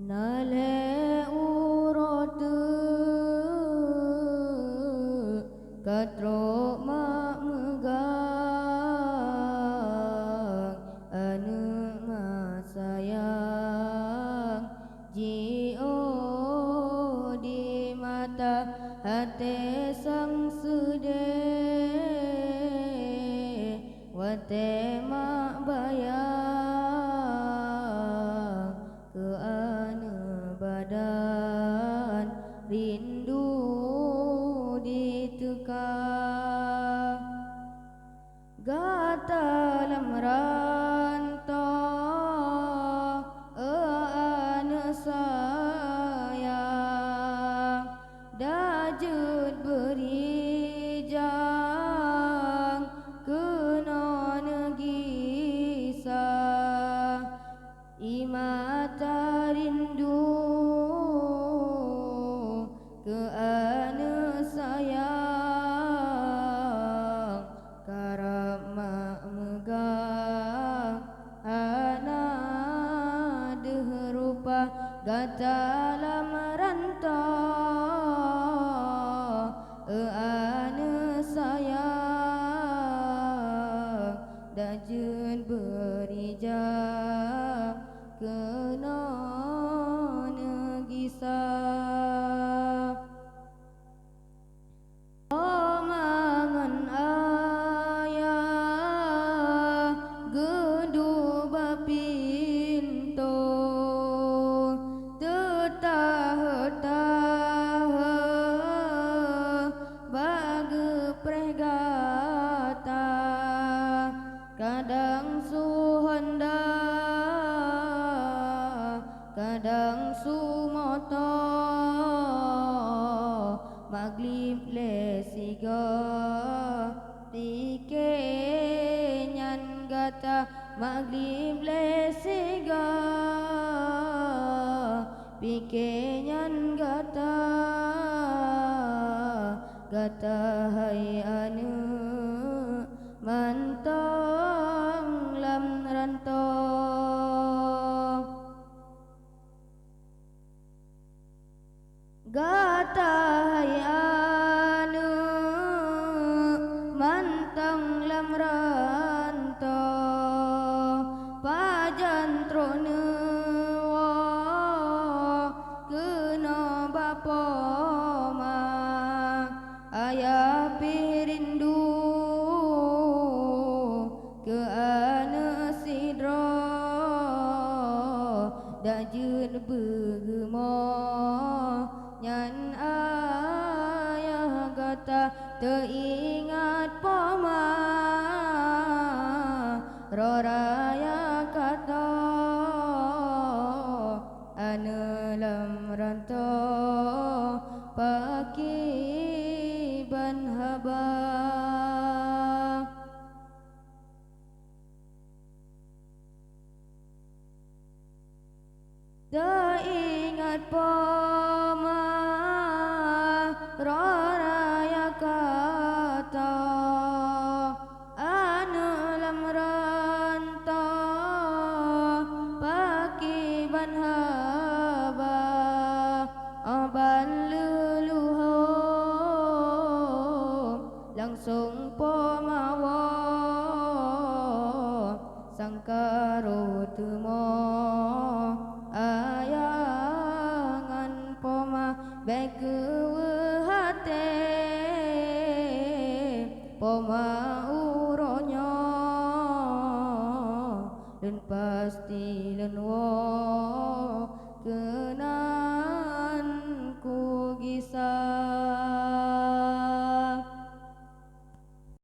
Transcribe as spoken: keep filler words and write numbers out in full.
Na lhée uroe teuk ka trok mak meugang, aneuëk mak sayang, jiôh di mata até sang seudeh. Watée mak bayang keu aneuëk badan rindu jiteuka. Gata lam ranto, eu aneuëk sayang, da jeuet beurijang keunoe neugisa. Ié mata rindu keu aneuëk sayang, karab mak meugang hana deuh rupa. Gata lam ranto, eu aneuëk sayang, da jeuet beurijang keunoe neugisa. Oma ngon ayah geuduek bak pintoe, teutahe-tahe bak geupreh gata. Kadang su honda, kadang su moto, maglib lé sigoe, pike nyan gata. Maglib lé sigoe, pike nyan gata. Gata hai aneuëk mantong lam ranto. Gata hai aneuëk mantong lam ranto, pajan trok neuwoe keunoe bak poma. Ayah pih rindu keu aneuëk sidroe, da jeuet beugeumong nyan ayah gata. Teuingat poma roh raya gata. Aneuëk lam ranto pakriban haba. Teuingat poma roh raya gata. Aneuëk lam ranto pakriban haba, 'oh ban leuluhom langsong poma woe. Sang ka rôh teumo ayah ngon poma, bék keuweuh até poma uroe nyoe. Lôn pasti lôn woe keunan.